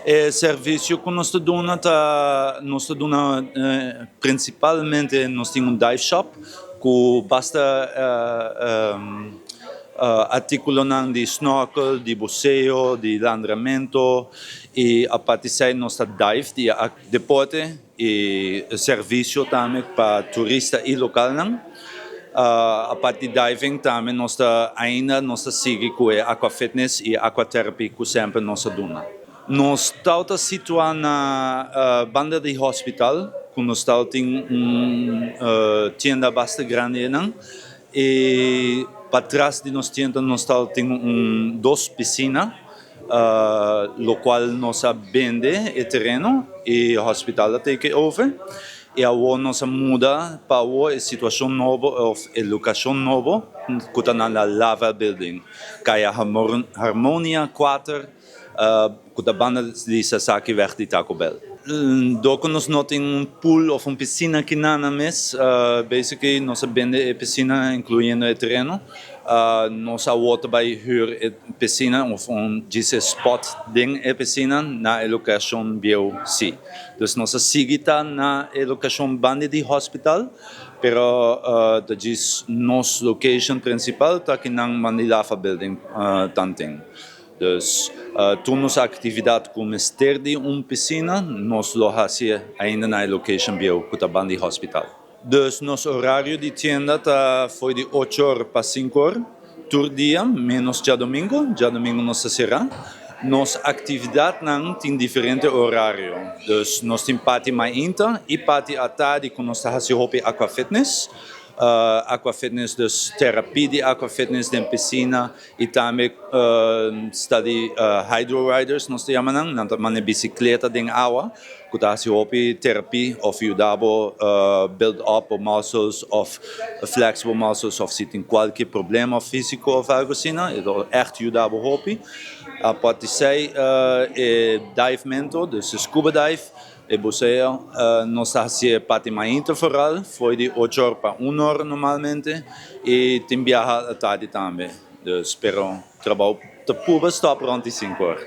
E servisio ku nos ta duna ta nos ta duna prinsipalmente nos tin un dive shop ku basta artíkulonan di snorkel, di buseo, di landramento i aparte esei nos ta dive di deporte i servisio tambe pa turista i lokalnan. Aparte di diving tambe nos ta ainda nos ta sigui ku e aqua fitness i aqua therapy ku semper nos a duna. Nos tau ta situá na banda di hospital ku nos tau tin un tienda basta grandi einan i patras di nos tienda nos tau tin un dos pisina lokual nos a bende e tereno i hospital a take over i awor nos a muda pa awor e situashon nobo òf e lokashon nobo ku ta na Lava Building, Kaya Harmonia 4 ku ta banda di Sasakiweg di Taco Bell. Dor ku nos no tin un pool òf un pisina kinan mes, basically nos a bende e pisina inkluyendo e tereno. Nos awor ta bai hür e pisina òf un djis e spòt den e pisina na e lokashon bieu si. Dus nos a sigui ta na e lokashon banda di hospital, pero ta djis nos location prinsipal ta kinan banda di Lafa Building tanten. Dus tur nos aktividat ku mester di un pisina nos lo hasi ainda na e location bieu ku ta banda di hospital. Dus nos orario di tienda ta fo'i di 8 or pa 5 or tur dia, menos djadomingo. Djadomingo nos ta será. Nos aktividatnan tin diferente orario. Dus nos tin parti mainta i parti atardi ku nos ta hasi hopi aqua fitness. Aqua fitness, dus terapia di aqua fitness den pisina i tambe sta di hydro riders nos ta yama nan. Nan ta manda bisikleta den awa ku ta hasi hopi terapia òf yuda bo build up bo muscles òf flex bo muscles òf si tin kualke problema físiko òf algu asina e lo ègt yuda bo hopi. Apart di esei e divemento, dus e scuba dive, e buseo nos ta hasi e parti mainta foral fo'i di 8 or pa 1 or normalmente i tin biaha atardi tambe. Dus pero trabou ta purba stòp rònt di 5 or.